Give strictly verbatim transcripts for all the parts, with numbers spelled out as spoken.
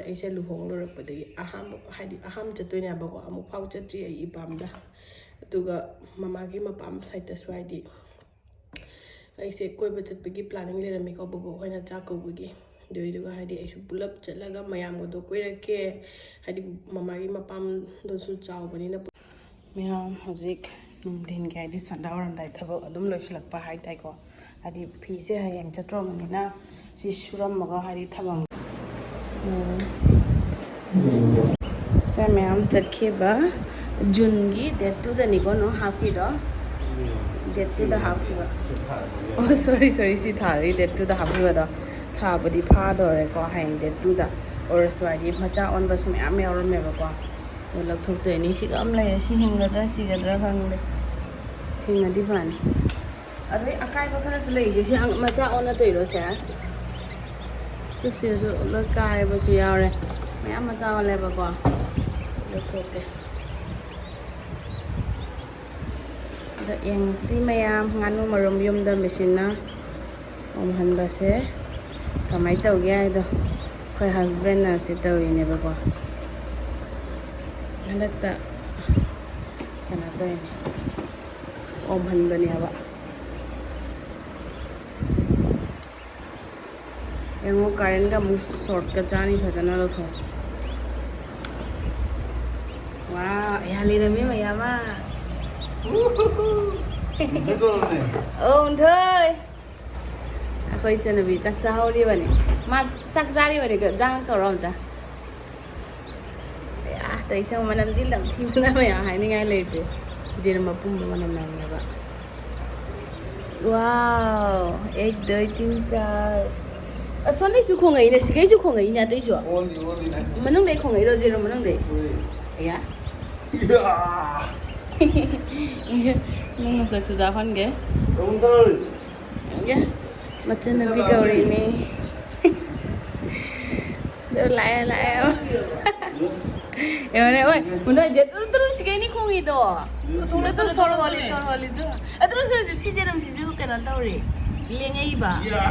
ꯑꯩꯁꯦ ꯂꯨꯍꯣꯡ ꯂꯣꯏꯔꯛꯄꯗꯒꯤ ꯑꯍꯥꯟꯕ, ꯍꯥꯏꯗꯤ ꯑꯍꯥꯟꯕ ꯆꯠꯇꯣꯏꯅꯦꯕꯀꯣ, ꯑꯃꯨꯛ ꯐꯥꯎ ꯆꯠꯇ꯭ꯔꯤ ꯑꯩ ꯏꯄꯥꯝꯗ꯫ ꯑꯗꯨꯒ ꯃꯃꯥꯒꯤ ꯃꯄꯥꯝ ꯁꯥꯏꯠꯇꯁꯨ ꯍꯥꯏꯗꯤ ꯑꯩꯁꯦ ꯀꯣꯏꯕ ꯆꯠꯄꯒꯤ planning ꯂꯩꯔꯝꯃꯤꯀꯣ, ꯕꯣꯕꯣꯛ ꯍꯣꯏꯅ ꯆꯥꯛ ꯀꯧꯕꯒꯤ꯫ ꯑꯗꯨꯏꯗꯨꯒ ꯍꯥꯏꯗꯤ ꯑꯩꯁꯨ ꯄꯨꯂꯞ ꯆꯠꯂꯒ ꯃꯌꯥꯝꯒꯗꯣ ꯀꯣꯏꯔꯛꯀꯦ, ꯍꯥꯏꯗꯤ ꯃꯃꯥꯒꯤ ꯃꯄꯥꯝꯗꯨꯁꯨ ꯆꯥꯎꯕꯅꯤꯅ꯫ ꯃꯌꯥꯝ ꯍꯧꯖꯤꯛ ꯅꯨꯡꯊꯤꯟꯒꯤ ꯍꯥꯏꯗꯤ ꯁꯟꯗꯥ ꯑꯣꯏꯔꯝꯗꯥꯏ ꯊꯕꯛ ꯑꯗꯨꯝ ꯂꯣꯏꯁꯤꯜꯂꯛꯄ ꯍꯥꯏꯇꯥꯔꯦꯀꯣ꯫ ꯍꯥꯏꯗꯤ ꯐꯤꯁꯦ ꯍꯌꯦꯡ ꯆꯠꯇ꯭ꯔꯕꯅꯤꯅ ꯁꯤ ꯁꯨꯔꯝꯃꯒ ꯍꯥꯏꯗꯤ ꯊꯝꯃꯝ-, ꯎꯝ꯫ ꯁꯦ ꯃꯌꯥꯝ ꯆꯠꯈꯤꯕ ꯖꯨꯟꯒꯤ date two ꯗꯅꯤꯀꯣ ꯅꯪ ꯍꯥꯞꯈꯤꯗꯣ? Date two ꯗ ꯍꯥꯞꯈꯤꯕ꯫ ꯑꯣ, sorry, sorry, ꯁꯤ ꯊꯥꯗꯒꯤ date two ꯗ ꯍꯥꯞꯈꯤꯕꯗꯣ ꯊꯥꯕꯨꯗꯤ ꯐꯥꯗꯧꯔꯦꯀꯣ꯫ ꯍꯌꯦꯡ date two ꯗ ꯑꯣꯏꯔꯁꯨ ꯍꯥꯏꯗꯤ ꯃꯆꯥ ꯑꯣꯟꯕꯁꯨ ꯃꯌꯥꯝ ꯌꯥꯎꯔꯝꯃꯦꯕꯀꯣ꯫ ꯑꯗꯣ ꯂꯧꯊꯣꯛꯇꯣꯏꯅꯤ꯫ ꯁꯤꯒ ꯑꯃ ꯂꯩꯔꯦ꯫ ꯁꯤ ꯍꯤꯡꯒꯗ꯭ꯔꯥ ꯁꯤꯒꯗ꯭ꯔꯥ ꯈꯪꯗꯦ꯫ ꯍꯤꯡꯉꯗꯤ ꯐꯅꯤ꯫ ꯑꯗꯩ ꯑꯀꯥꯏꯕ ꯈꯔꯁꯨ ꯂꯩꯔꯤꯁꯦ꯫ ꯁꯤ ꯑꯉ-, ꯃꯆꯥ ꯑꯣꯟꯅꯗꯣꯏꯔꯣ ꯁꯦ? ꯇꯨ ꯁꯤꯗꯁꯨ ꯂꯣꯏ ꯀꯥꯏꯕꯁꯨ ꯌꯥꯎꯔꯦ꯫ ꯃꯌꯥꯝ ꯃꯆꯥ ꯑꯣꯜꯂꯦꯕꯀꯣ꯫ ꯂꯧꯊꯣꯛꯀꯦ꯫ ꯑꯗꯣ ꯌꯦꯡꯁꯤ ꯃꯌꯥꯝ, ꯉꯥꯅꯨ ꯃꯔꯨꯝ ꯌꯨꯝꯗ ꯃꯦꯆꯤꯟꯅ ꯑꯣꯝꯍꯟꯕꯁꯦ ꯀꯃꯥꯏꯅ ꯇꯧꯒꯦ ꯍꯥꯏꯗꯣ꯫ ꯑꯩꯈꯣꯏ husbandꯅ ꯁꯤ ꯇꯧꯔꯤꯅꯦꯕꯀꯣ꯫ ꯍꯟꯗꯛꯇ ꯀꯩꯅꯣ ꯇꯧꯔꯤꯅꯦ, ꯑꯣꯝꯍꯟꯕꯅꯦꯕ꯫ ꯌꯦꯡꯉꯣ, currentꯒ ꯑꯃꯨꯛ shortꯀ ꯆꯥꯅꯤ꯫ ꯐꯖꯅ ꯂꯧꯊꯣꯛ꯫ ꯋꯥ, ꯌꯥ ꯂꯩꯔꯝꯃꯤ ꯃꯌꯥꯝ ꯑꯃ꯫ ꯎꯍꯨꯍꯨ꯫ ꯑꯣ, ꯎꯟꯊꯣꯏ꯫ ꯑꯩꯈꯣꯏ ꯏꯆꯟꯅꯨꯄꯤ ꯆꯥꯛ ꯆꯥꯍꯧꯔꯤꯕꯅꯤ꯫ ꯃꯥ ꯆꯥꯛ ꯆꯥꯔꯤꯕꯅꯤ꯫ ꯏꯟꯖꯥꯡ ꯀꯧꯔꯣ ꯑꯝꯇ꯫ ꯑꯥ, ꯇꯧꯏꯁꯦ ꯃꯅꯝꯗꯤ ꯅꯝꯊꯤꯕꯅ ꯃꯌꯥꯝ ꯍꯥꯏꯅꯤꯡꯉꯥꯏ ꯂꯩꯇꯦ꯫ ꯌꯦꯔꯨꯝ ꯑꯄꯨꯝꯕ ꯃꯅꯝ ꯅꯝꯃꯦꯕ꯫ Wow, एक, दो, तीन, चार꯫ ꯑꯁꯣꯝꯗꯩꯁꯨ ꯈꯣꯡꯉꯛꯏꯅꯦ, ꯁꯤꯒꯩꯁꯨ ꯈꯣꯡꯉꯛꯏꯅꯦ ꯑꯇꯩꯁꯨ꯫ ꯑꯣꯟꯗꯤ ꯑꯣꯟꯗꯤꯅꯦ꯫ ꯃꯅꯨꯡꯗꯩ ꯈꯣꯡꯉꯛꯏꯔꯣ, ꯖꯦꯔꯣ ꯃꯅꯨꯡꯗꯩ? ꯍꯣꯏ꯫ ꯑꯌꯥ꯫ ꯏꯌꯥ! ꯅꯪ ꯃꯁꯛꯁꯨ ꯆꯥꯍꯟꯒꯦ꯫ ꯇꯧꯗꯧ꯫ ꯌꯦ, ꯃꯆꯟꯅꯨꯄꯤ ꯀꯧꯔꯤꯅꯦ꯫ ꯑꯗꯨ ꯂꯥꯛꯑꯦ, ꯂꯥꯛꯑꯦ꯫ ꯌꯦꯡꯉꯨꯅꯦ, ꯑꯣꯏ, ꯃꯨꯟꯗꯣꯏꯁꯦ ꯇꯨꯔꯨ ꯇꯨꯔꯨ ꯁꯤꯒꯩꯅꯤ ꯈꯣꯡꯉꯤꯗꯣ꯫ ꯇꯨꯔꯨ ꯇꯨꯔꯨ ꯁꯣꯔ ꯍꯣꯜꯂꯤ, ꯁꯣꯔ ꯍꯣꯜꯂꯤ, ꯇꯨ꯫ ꯑꯗꯨ ꯁꯤ ꯖꯦꯔꯨꯝꯁꯤꯁꯨ ꯀꯩꯅꯣ ꯇꯧꯔꯤ, ꯂꯦꯡꯉꯛꯏꯕ꯫ ꯌꯥ꯫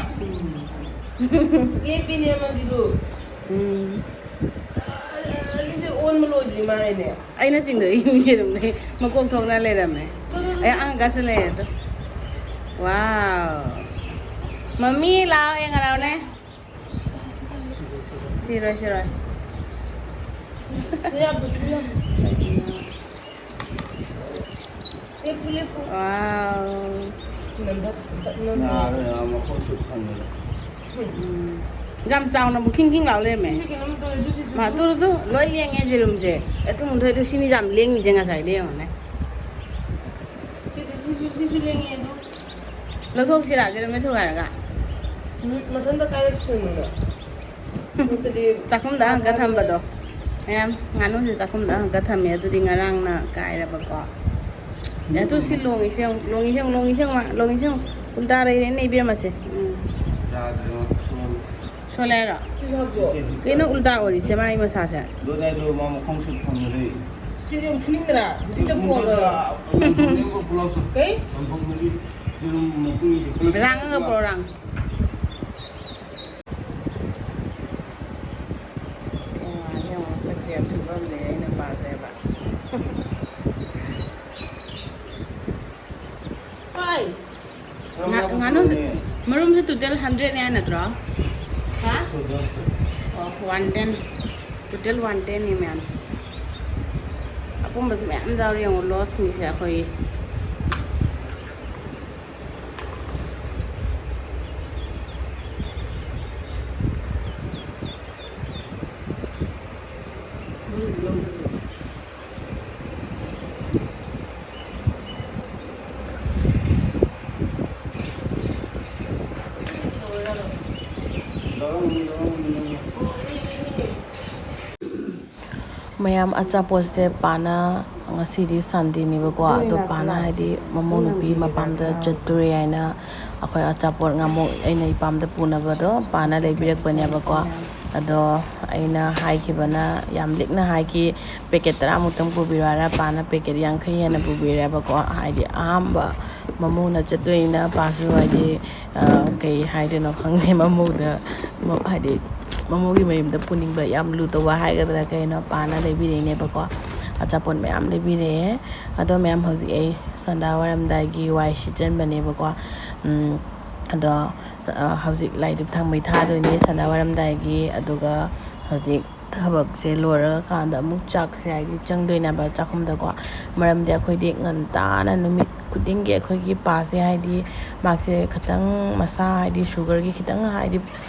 ꯂꯦꯞꯄꯤꯅꯦ ꯑꯃꯗꯤꯗꯨ꯫ ꯎꯝ꯫ ꯑꯁꯤꯗꯤ ꯑꯣꯟꯕ ꯂꯣꯏꯗ꯭ꯔꯤ ꯃꯥꯜꯂꯦꯅꯦ꯫ ꯑꯩꯅ ꯆꯤꯡꯗꯣꯛꯏꯅꯤ ꯌꯦꯔꯨꯝꯗꯩ ꯃꯀꯣꯛ ꯊꯣꯛꯅ ꯂꯩꯔꯝꯃꯦ꯫ ꯑꯩ ꯑꯉꯥꯡ ꯀꯥꯁꯜꯂꯛꯑꯦ ꯑꯗꯣ꯫ ꯋꯥꯎ꯫ ꯃꯃꯤ ꯂꯥꯛꯑꯣ ꯌꯦꯡꯉꯔꯥꯎꯅꯦ꯫ ꯁꯤꯔꯣꯏ, ꯁꯤꯔꯣꯏ꯫ ꯂꯦꯞꯄꯨ, ꯂꯦꯞꯄꯨ꯫ ꯋꯥꯎ꯫ ꯅꯟꯗ-, ꯅꯟꯗ-, ꯉꯥꯒ ꯃꯈꯣꯡ ꯁꯨ ꯐꯪꯉꯦ꯫ ꯎꯝ꯫ ꯌꯥꯝ ꯆꯥꯎꯅꯕꯨ ꯈꯤꯡ ꯈꯤꯡ ꯂꯥꯎ ꯂꯩꯔꯝꯃꯦ꯫ ꯁꯤꯁꯦ ꯀꯩꯅꯣꯝ ꯇꯧꯔꯦ, ꯑꯗꯨ ꯁꯤꯁꯨ ꯃꯥ, ꯇꯨ, ꯇꯨ, ꯂꯣꯏ ꯂꯦꯡꯉꯦ ꯌꯦꯔꯨꯝꯁꯦ꯫ ꯑꯗꯨꯝ ꯊꯣꯏꯗꯣ ꯁꯤꯅꯤ ꯌꯥꯝ ꯂꯦꯡꯉꯤꯁꯦ ꯉꯁꯥꯏꯗꯩ ꯌꯦꯡꯉꯨꯅꯦ꯫ ꯁꯤꯗꯤ, ꯁꯤꯁꯨ, ꯁꯤꯁꯨ ꯂꯦꯡꯉꯦ ꯑꯗꯣ꯫ ꯂꯧꯊꯣꯛꯁꯤꯔꯥ ꯌꯦꯔꯨꯝ ꯊꯨꯒꯥꯏꯔꯒ? ꯎꯝ, ꯃꯊꯟꯇ ꯀꯥꯏꯔꯛꯁꯅꯨꯅ꯫ ꯅꯠꯇ꯭ꯔꯗꯤ ꯆꯥꯛꯈꯨꯝꯗ ꯍꯪꯉꯒ ꯊꯝꯕꯗꯣ꯫ ꯃꯌꯥꯝ ꯉꯥꯅꯨꯁꯦ ꯆꯥꯛꯈꯨꯝꯗ ꯍꯪꯉꯒ ꯊꯝꯃꯦ꯫ ꯑꯗꯨꯗꯤ ꯉꯔꯥꯡꯅ ꯀꯥꯏꯔꯕꯀꯣ꯫ ꯑꯦ, ꯑꯗꯨ ꯁꯤ ꯂꯣꯡꯉꯤꯁꯦ ꯌꯦꯡꯉꯨ, ꯂꯣꯡꯉꯤꯁꯦ ꯌꯦꯡꯉꯨ, ꯂꯣꯡꯉꯤꯁꯦ ꯌꯦꯡꯉꯨ, ꯃꯥ, ꯂꯣꯡꯉꯤꯁꯦ ꯌꯦꯡꯉꯨ꯫ ꯎꯜꯇꯥ ꯂꯩꯔꯦꯅꯦ ꯏꯕꯦꯝꯃꯁꯦ꯫ ꯎꯝ꯫ ꯌꯥꯗ꯭ꯔꯦ, ꯃꯥ ꯁꯣꯜꯂꯦ꯫ ꯁꯣꯜꯂꯦ ꯍꯥꯏꯔꯣ? ꯁꯤꯁꯨ ꯍꯥꯞꯄꯣ꯫ ꯀꯩꯅꯣ ꯎꯜꯇꯥ ꯑꯣꯏꯔꯤꯁꯦ ꯃꯥꯒꯤ ꯃꯁꯥꯁꯦ? ꯑꯗꯨꯅꯦ, ꯑꯗꯨ ꯃꯥ ꯃꯈꯣꯡ ꯁꯨ ꯐꯪꯗ꯭ꯔꯦ꯫ ꯁꯤꯗꯤ ꯌꯥꯝ ꯐꯨꯅꯤꯡꯗ꯭ꯔꯥ? ꯍꯧꯖꯤꯛꯇ ꯄꯣꯛꯑꯒ꯫ ꯄꯨꯂꯞ ꯆꯠ-, ꯄꯨꯂꯞ ꯆꯠ-, ꯀꯩ? ꯂꯝꯐꯝꯗꯒꯤ ꯌꯦꯔꯨꯝ ꯃꯄꯨꯝ ꯑꯅꯤꯁꯦ ꯄꯨꯂꯞ ꯔꯥꯡꯉꯒ ꯄꯨꯔꯛꯑꯣ, ꯔꯥꯡ꯫ ꯌꯦꯡꯉꯣ, ꯌꯦꯡꯉꯣ, ꯃꯁꯛꯁꯦ ꯌꯥꯝ ꯐꯤꯕꯝꯅꯦ ꯑꯩꯅ ꯄꯥꯝꯖꯩꯕ꯫ ꯍꯣꯏ꯫ ꯉꯥ-, ꯉꯥꯅꯨ ꯃꯔꯨꯝꯁꯦ total hundred ꯅꯦ ꯍꯥꯏ ꯅꯠꯇ꯭ꯔꯣ? ꯍꯥ? ꯑꯣ, one ten꯫ Total one ten ꯅꯤ ꯃꯌꯥꯝ꯫ ꯑꯄꯨꯝꯕꯁꯨ ꯃꯌꯥꯝ ꯌꯥꯎꯔꯤ ꯌꯦꯡꯉꯣ, loss ꯅꯤꯁꯦ ꯑꯩꯈꯣꯏꯒꯤ꯫ ꯃꯌꯥꯝ ꯑꯆꯥꯄꯣꯠꯁꯦ ꯄꯥꯅ ꯉꯁꯤꯗꯤ Sunday ꯅꯦꯕꯀꯣ, ꯑꯗꯣ ꯄꯥꯅ ꯍꯥꯏꯗꯤ ꯃꯃꯧ ꯅꯨꯄꯤ ꯃꯄꯥꯝꯗ ꯆꯠꯇꯣꯔꯦ ꯍꯥꯏꯅ ꯑꯩꯈꯣꯏ ꯑꯆꯥꯄꯣꯠ ꯉꯥꯃꯨꯛ ꯑꯩꯅ ꯏꯄꯥꯝꯗ ꯄꯨꯅꯕꯗꯣ ꯄꯥꯅ ꯂꯩꯕꯤꯔꯛꯄꯅꯦꯕꯀꯣ꯫ ꯑꯗꯣ ꯑꯩꯅ ꯍꯥꯏꯈꯤꯕꯅ, ꯌꯥꯝ ꯂꯤꯛꯅ ꯍꯥꯏꯈꯤ, "ꯄꯦꯀꯦꯠ ꯇꯔꯥꯃꯨꯛꯇꯪ ꯄꯨꯕꯤꯔꯣ" ꯍꯥꯏꯔ ꯄꯥꯅ ꯄꯦꯀꯦꯠ ꯌꯥꯡꯈꯩ ꯍꯦꯟꯅ ꯄꯨꯕꯤꯔꯦꯕꯀꯣ꯫ ꯍꯥꯏꯗꯤ ꯑꯍꯥꯟꯕ ꯃꯃꯧꯅ ꯆꯠꯇꯣꯏꯅꯤꯅ ꯄꯥꯁꯨ ꯍꯥꯏꯗꯤ, ꯑ, ꯀꯩ ꯍꯥꯏꯗꯣꯏꯅꯣ ꯈꯪꯗꯦ, ꯃꯃꯧꯗ ꯃ-, ꯍꯥꯏꯗꯤ ꯃꯃꯧꯒꯤ ꯃꯌꯨꯝꯗ ꯄꯨꯅꯤꯡꯕ, ꯌꯥꯝ ꯂꯨ ꯇꯧꯕ ꯍꯥꯏꯒꯗ꯭ꯔꯥ ꯀꯩꯅꯣ, ꯄꯥꯅ ꯂꯩꯕꯤꯔꯛꯏꯅꯦꯕꯀꯣ꯫ ꯑꯆꯥꯄꯣꯠ ꯃꯌꯥꯝ ꯂꯩꯕꯤꯔꯛꯑꯦ꯫ ꯑꯗꯣ ꯃꯌꯥꯝ, ꯍꯧꯖꯤꯛ ꯑꯩ ꯁꯟꯗꯥ ꯋꯥꯏꯔꯝꯗꯥꯏꯒꯤ ꯋꯥꯏ ꯁꯤꯠꯆꯟꯕꯅꯦꯕꯀꯣ꯫ ꯎꯝ, ꯑꯗꯣ, ꯑ, ꯍꯧꯖꯤꯛ ꯂꯥꯏ ꯙꯨꯞ ꯊꯥꯡꯃꯩ ꯊꯥꯗꯣꯏꯅꯦ ꯁꯟꯗꯥ ꯋꯥꯏꯔꯝꯗꯥꯏꯒꯤ꯫ ꯑꯗꯨꯒ ꯍꯧꯖꯤꯛ ꯊꯕꯛꯁꯦ ꯂꯣꯏꯔꯀꯥꯟꯗ ꯑꯃꯨꯛ ꯆꯥꯛꯁꯦ ꯍꯥꯏꯗꯤ ꯆꯪꯗꯣꯏꯅꯦꯕ ꯆꯥꯛꯈꯨꯝꯗꯀꯣ꯫ ꯃꯔꯝꯗꯤ ꯑꯩꯈꯣꯏꯗꯤ ꯉꯟꯇꯥꯅ ꯅꯨꯃꯤꯠ ꯈꯨꯗꯤꯡꯒꯤ ꯑꯩꯈꯣꯏꯒꯤ ꯄꯥꯁꯦ ꯍꯥꯏꯗꯤ ꯃꯥꯁꯦ ꯈꯤꯇꯪ ꯃꯁꯥ ꯍꯥꯏꯗꯤ ꯁꯨꯒꯔꯒꯤ ꯈꯤꯇꯪ ꯍꯥꯏꯗꯤ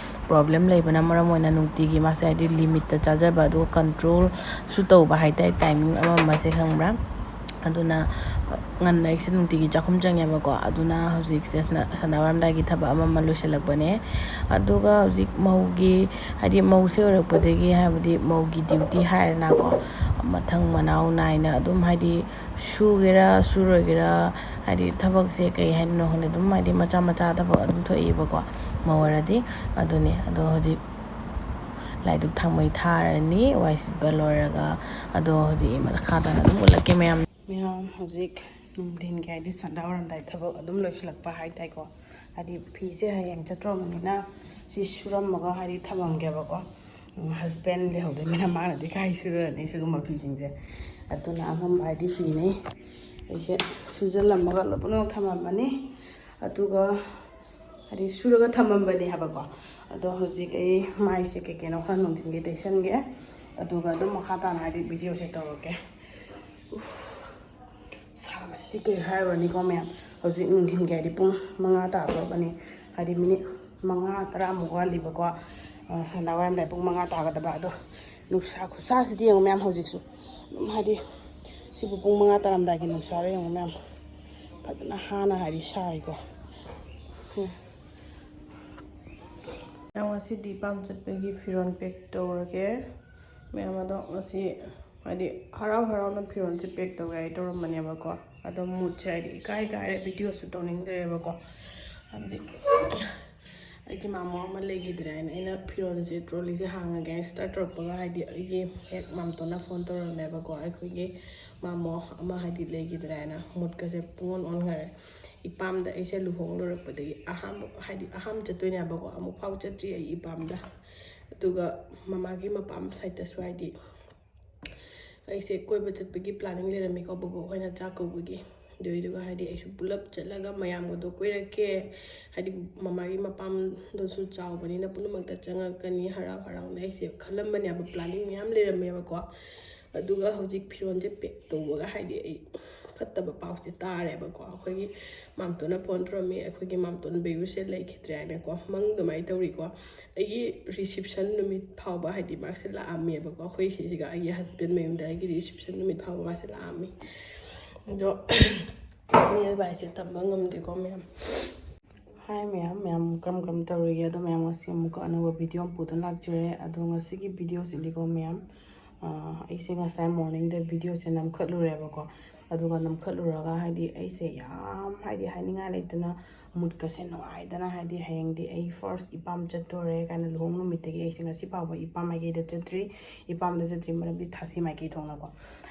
ꯄ꯭ꯔꯣꯕ꯭ꯂꯦꯝ ꯂꯩꯕꯅ ꯃꯔꯝ ꯑꯣꯏꯅ ꯅꯨꯡꯇꯤꯒꯤ ꯃꯥꯁꯦ ꯍꯥꯏꯗꯤ ꯂꯤꯃꯤꯠꯇ ꯆꯥꯖꯕ, ꯑꯗꯨꯒ ꯀꯟꯇ꯭ꯔꯣꯜꯁꯨ ꯇꯧꯕ ꯍꯥꯏꯇꯥꯔꯦ ꯇꯥꯏꯃꯤꯡ ꯑꯃ ꯑꯃꯁꯦ, ꯈꯪꯕ꯭ꯔꯥ? ꯑꯗꯨꯅ ꯉꯟꯅ ꯑꯩꯁꯦ ꯅꯨꯡꯇꯤꯒꯤ ꯆꯥꯛꯈꯨꯝ ꯆꯪꯉꯦꯕꯀꯣ꯫ ꯑꯗꯨꯅ ꯍꯧꯖꯤꯛꯁꯦ ꯁꯅꯥ-, ꯁꯟꯗꯥ ꯋꯥꯏꯔꯝꯗꯥꯏꯒꯤ ꯊꯕꯛ ꯑꯃ ꯑꯃ ꯂꯣꯏꯁꯤꯜꯂꯛꯄꯅꯦ꯫ ꯑꯗꯨꯒ ꯍꯧꯖꯤꯛ ꯃꯧꯒꯤ, ꯍꯥꯏꯗꯤ ꯃꯧꯁꯦ ꯑꯣꯏꯔꯛꯄꯗꯒꯤ ꯍꯥꯏꯕꯗꯤ ꯃꯧꯒꯤ ꯗ꯭ꯌꯨꯇꯤ ꯍꯥꯏꯔꯦꯅꯀꯣ, ꯃꯊꯪ ꯃꯅꯥꯎ ꯅꯥꯏꯅ ꯑꯗꯨꯝ ꯍꯥꯏꯗꯤ ꯁꯨꯒꯦꯔꯥ ꯁꯨꯔꯣꯏꯒꯦꯔꯥ, ꯍꯥꯏꯗꯤ ꯊꯕꯛꯁꯦ ꯀꯩ ꯍꯥꯏꯗꯣꯏꯅꯣ ꯈꯪꯗꯦ, ꯑꯗꯨꯝ ꯍꯥꯏꯗꯤ ꯃꯆꯥ ꯃꯆꯥ ꯊꯕꯛ ꯑꯗꯨꯝ ꯊꯣꯛꯏꯕꯀꯣ ꯃꯧ ꯑꯣꯏꯔꯗꯤ꯫ ꯑꯗꯨꯅꯦ꯫ ꯑꯗꯣ ꯍꯧꯖꯤꯛ ꯂꯥꯏ ꯙꯨꯞ ꯊꯥꯡꯃꯩ ꯊꯥꯔꯅꯤ ꯋꯥꯏ ꯁꯤꯠꯄ ꯂꯣꯏꯔꯒ꯫ ꯑꯗꯣ ꯍꯧꯖꯤꯛ ꯃꯈꯥ ꯇꯥꯅ ꯑꯗꯨꯝ ꯎꯠꯂꯛꯀꯦ ꯃꯌꯥꯝ꯫ ꯃꯌꯥꯝ, ꯍꯧꯖꯤꯛ ꯅꯨꯡꯊꯤꯟꯒꯤ ꯍꯥꯏꯗꯤ ꯁꯟꯗꯥ ꯋꯥꯏꯔꯝꯗꯥꯏ ꯊꯕꯛ ꯑꯗꯨꯝ ꯂꯣꯏꯁꯤꯜꯂꯛꯄ ꯍꯥꯏꯇꯥꯔꯦꯀꯣ꯫ ꯍꯥꯏꯗꯤ ꯐꯤꯁꯦ ꯍꯌꯦꯡ ꯆꯠꯇ꯭ꯔꯕꯅꯤꯅ ꯁꯤ ꯁꯨꯔꯝꯃꯒ ꯍꯥꯏꯗꯤ ꯊꯝꯃꯝꯒꯦꯕꯀꯣ꯫ ꯍꯁꯕꯦꯟ ꯂꯩꯍꯧꯗꯣꯏꯅꯤꯅ ꯃꯥꯅꯗꯤ ꯀꯥꯏ ꯁꯨꯔꯨꯔꯅꯤ ꯁꯤꯒꯨꯝꯕ ꯐꯤꯁꯤꯡꯁꯦ꯫ ꯑꯗꯨꯅ ꯑꯉꯝꯕ ꯍꯥꯏꯗꯤ ꯐꯤꯅꯤ꯫ ꯑꯩꯁꯦ ꯁꯨꯖꯜꯂꯝꯃꯒ ꯂꯣꯏꯅꯃꯛ ꯊꯝꯃꯝꯃꯅꯤ꯫ ꯑꯗꯨꯒ ꯍꯥꯏꯗꯤ ꯁꯨꯔꯒ ꯊꯝꯃꯝꯕꯅꯦ ꯍꯥꯏꯕꯀꯣ꯫ ꯑꯗꯣ ꯍꯧꯖꯤꯛ ꯑꯩ ꯃꯥꯏꯁꯦ ꯀꯩ ꯀꯩꯅꯣ ꯈꯔ ꯅꯨꯡꯊꯤꯜꯒꯤ ꯇꯩꯁꯟꯒꯦ꯫ ꯑꯗꯨꯒ ꯑꯗꯨꯝ ꯃꯈꯥ ꯇꯥꯅ ꯍꯥꯏꯗꯤ ꯚꯤꯗꯤꯑꯣꯁꯦ ꯇꯧꯔꯛꯀꯦ꯫ ꯎꯐ, ꯁꯥꯕꯁꯤꯗꯤ ꯀꯩ ꯍꯥꯏꯔꯨꯔꯅꯤꯀꯣ ꯃꯌꯥꯝ꯫ ꯍꯧꯖꯤꯛ ꯅꯨꯡꯊꯤꯜꯒꯤ ꯍꯥꯏꯗꯤ ꯄꯨꯡ ꯃꯉꯥ ꯇꯥꯗꯣꯔꯕꯅꯤ꯫ ꯍꯥꯏꯗꯤ ꯃꯤꯅꯤꯠ ꯃꯉꯥ ꯇꯔꯥꯃꯨꯛ ꯋꯥꯠꯂꯤꯕꯀꯣ꯫ ꯑ, ꯁꯟꯗꯥ ꯋꯥꯏꯔꯝꯗꯥꯏ ꯄꯨꯡ ꯃꯉꯥ ꯇꯥꯒꯗꯕ꯫ ꯑꯗꯣ ꯅꯨꯡꯁꯥ ꯈꯨꯠꯁꯥꯁꯤꯗꯤ ꯌꯦꯡꯉꯨ ꯃꯌꯥꯝ ꯍꯧꯖꯤꯛꯁꯨ꯫ ꯑꯗꯨꯝ ꯍꯥꯏꯗꯤ ꯁꯤꯕꯨ ꯄꯨꯡ ꯃꯉꯥ ꯇꯥꯔꯝꯗꯥꯏꯒꯤ ꯅꯨꯡꯁꯥꯔ ꯌꯦꯡꯉꯨ ꯃꯌꯥꯝ꯫ ꯐꯖꯅ ꯍꯥꯟꯅ ꯍꯥꯏꯗꯤ ꯁꯥꯏꯀꯣ꯫ ꯎꯝ꯫ ꯃꯌꯥꯝ, ꯉꯁꯤꯗꯤ ꯏꯄꯥꯝ ꯆꯠꯄꯒꯤ ꯐꯤꯔꯣꯜ ꯄꯦꯛ ꯇꯧꯔꯒꯦ꯫ ꯃꯌꯥꯝ, ꯑꯗꯣ ꯉꯁꯤ ꯍꯥꯏꯗꯤ ꯍꯔꯥꯎ ꯍꯔꯥꯎꯅ ꯐꯤꯔꯣꯜꯁꯦ ꯄꯦꯛ ꯇꯧꯒꯦ ꯍꯥꯏ ꯇꯧꯔꯝꯕꯅꯦꯕꯀꯣ꯫ ꯑꯗꯣ ꯃꯨꯠꯁꯦ ꯍꯥꯏꯗꯤ ꯏꯀꯥꯏ ꯀꯥꯏꯔꯦ, ꯚꯤꯗꯤꯑꯣꯁꯨ ꯇꯧꯅꯤꯡꯗ꯭ꯔꯦꯕꯀꯣ꯫ ꯍꯥꯏꯕꯗꯤ ꯑꯩꯒꯤ ꯃꯥꯃꯣ ꯑꯃ ꯂꯩꯈꯤꯗ꯭ꯔꯦ ꯍꯥꯏꯅ ꯑꯩꯅ ꯐꯤꯔꯣꯜꯁꯦ, ꯇ꯭ꯔꯣꯂꯤꯁꯦ ꯍꯥꯡꯉꯒꯦ ꯍꯥꯏꯅ ꯁ꯭ꯇꯥꯔꯠ ꯇꯧꯔꯛꯄꯒ ꯍꯥꯏꯗꯤ ꯑꯩꯒꯤ ꯍꯦꯛ ꯃꯥꯝꯇꯣꯟꯅ ꯐꯣꯟ ꯇꯧꯔꯝꯃꯦꯕꯀꯣ꯫ ꯑꯩꯈꯣꯏꯒꯤ ꯃꯥꯃꯣ ꯑꯃ ꯍꯥꯏꯗꯤ ꯂꯩꯈꯤꯗ꯭ꯔꯦ ꯍꯥꯏꯅ ꯃꯨꯠꯀꯁꯦ ꯄꯨꯡꯑꯣꯟ ꯑꯣꯟꯈꯔꯦ꯫ ꯏꯄꯥꯝꯗ ꯑꯩꯁꯦ ꯂꯨꯍꯣꯡ ꯂꯣꯏꯔꯛꯄꯗꯒꯤ ꯑꯍꯥꯟꯕ ꯍꯥꯏꯗꯤ ꯑꯍꯥꯟꯕ ꯆꯠꯇꯣꯏꯅꯦꯕꯀꯣ꯫ ꯑꯃꯨꯛ ꯐꯥꯎ ꯆꯠꯇ꯭ꯔꯤ ꯑꯩ ꯏꯄꯥꯝꯗ꯫ ꯑꯗꯨꯒ ꯃꯃꯥꯒꯤ ꯃꯄꯥꯝ ꯁꯥꯏꯠꯇꯁꯨ ꯍꯥꯏꯗꯤ ꯑꯩꯁꯦ ꯀꯣꯏꯕ ꯆꯠꯄꯒꯤ ꯄ꯭ꯂꯥꯅꯤꯡ ꯂꯩꯔꯝꯃꯤꯀꯣ, ꯕꯣꯕꯣꯛ ꯍꯣꯏꯅ ꯆꯥꯛ ꯀꯧꯕꯒꯤ꯫ ꯑꯗꯨꯏꯗꯨꯒ ꯍꯥꯏꯗꯤ ꯑꯩꯁꯨ ꯄꯨꯂꯞ ꯆꯠꯂꯒ ꯃꯌꯥꯝꯒꯗꯣ ꯀꯣꯏꯔꯛꯀꯦ, ꯍꯥꯏꯗꯤ ꯃꯃꯥꯒꯤ ꯃꯄꯥꯝꯗꯨꯁꯨ ꯆꯥꯎꯕꯅꯤꯅ ꯄꯨꯝꯅꯃꯛꯇ ꯆꯪꯉꯛꯀꯅꯤ, ꯍꯔꯥꯎ ꯍꯔꯥꯎꯅ ꯑꯩꯁꯦ ꯈꯜꯂꯝꯕꯅꯦꯕ, ꯄ꯭ꯂꯥꯅꯤꯡ ꯃꯌꯥꯝ ꯂꯩꯔꯝꯃꯦꯕꯀꯣ꯫ ꯑꯗꯨꯒ ꯍꯧꯖꯤꯛ ꯐꯤꯔꯣꯟꯁꯦ ꯄꯦꯛ ꯇꯧꯕꯒ ꯍꯥꯏꯗꯤ ꯑꯩ ꯐꯠꯇꯕ ꯄꯥꯎꯁꯦ ꯇꯥꯔꯦꯕꯀꯣ꯫ ꯑꯩꯈꯣꯏꯒꯤ ꯃꯥꯝꯇꯣꯟꯅ ꯐꯣꯟ ꯇꯧꯔꯝꯃꯤ, ꯑꯩꯈꯣꯏꯒꯤ ꯃꯥꯝꯇꯣꯟ ꯕꯦꯌꯨꯁꯦ ꯂꯩꯈꯤꯗ꯭ꯔꯦ ꯍꯥꯏꯅꯀꯣ, ꯃꯪ ꯑꯗꯨꯃꯥꯏꯅ ꯇꯧꯔꯤꯀꯣ꯫ ꯑꯩꯒꯤ ꯔꯤꯁꯤꯞꯁꯟ ꯅꯨꯃꯤꯠ ꯐꯥꯎꯕ ꯍꯥꯏꯗꯤ ꯃꯥꯁꯦ ꯂꯥꯛꯑꯝꯃꯦꯕꯀꯣ, ꯑꯩꯈꯣꯏ ꯁꯤꯁꯤꯒ ꯑꯩꯒꯤ ꯍꯁꯕꯦꯟ ꯃꯌꯨꯝꯗ ꯑꯩꯒꯤ ꯔꯤꯁꯤꯞꯁꯟ ꯅꯨꯃꯤꯠ ꯐꯥꯎꯕ ꯃꯥꯁꯦ ꯂꯥꯛꯑꯝꯃꯤ꯫ ꯑꯗꯣ ꯃꯤꯑꯣꯏꯕ ꯍꯥꯏꯁꯦ ꯇꯝꯕ ꯉꯝꯗꯦꯀꯣ ꯃꯌꯥꯝ꯫ ꯍꯥꯏ ꯃꯌꯥꯝ, ꯃꯌꯥꯝ ꯀꯔꯝ ꯀꯔꯝ ꯇꯧꯔꯤꯒꯦ? ꯑꯗꯣ ꯃꯌꯥꯝ, ꯉꯁꯤ ꯑꯃꯨꯛꯀ ꯑꯅꯧꯕ ꯚꯤꯗꯤꯑꯣ ꯑꯃ ꯄꯨꯗꯨꯅ ꯂꯥꯛꯆꯔꯦ꯫ ꯑꯗꯣ ꯉꯁꯤꯒꯤ ꯚꯤꯗꯤꯑꯣꯁꯤꯗꯤꯀꯣ ꯃꯌꯥꯝ, ꯑꯥ, ꯑꯩꯁꯦ ꯉꯁꯥꯏ ꯃꯣꯔꯅꯤꯡꯗ ꯚꯤꯗꯤꯑꯣꯁꯦ ꯅꯝꯈꯠꯂꯨꯔꯦꯕꯀꯣ꯫ ꯑꯗꯨꯒ ꯅꯝꯈꯠꯂꯨꯔꯒ ꯍꯥꯏꯗꯤ ꯑꯩꯁꯦ ꯌꯥꯝ ꯍꯥꯏꯗꯤ ꯍꯥꯏꯅꯤꯡꯉꯥꯏ ꯂꯩꯇꯅ, ꯃꯨꯠꯀꯁꯦ ꯅꯨꯡꯉꯥꯏꯗꯅ, ꯍꯥꯏꯗꯤ ꯍꯌꯦꯡꯗꯤ ꯑꯩ ꯐꯥꯔꯁ ꯏꯄꯥꯝ ꯆꯠꯇꯣꯔꯦ ꯀꯥꯏꯅ, ꯂꯨꯍꯣꯡ ꯅꯨꯃꯤꯠꯇꯒꯤ ꯑꯩꯁꯦ ꯉꯁꯤ ꯐꯥꯎꯕ ꯏꯄꯥꯝ ꯃꯥꯏꯀꯩꯗ ꯆꯠꯇ꯭ꯔꯤ꯫ ꯏꯄꯥꯝꯗ ꯆꯠꯇ꯭ꯔꯤ ꯃꯔꯝꯗꯤ ꯊꯥꯁꯤ ꯃꯥꯏꯀꯩ ꯊꯣꯛꯅꯀꯣ꯫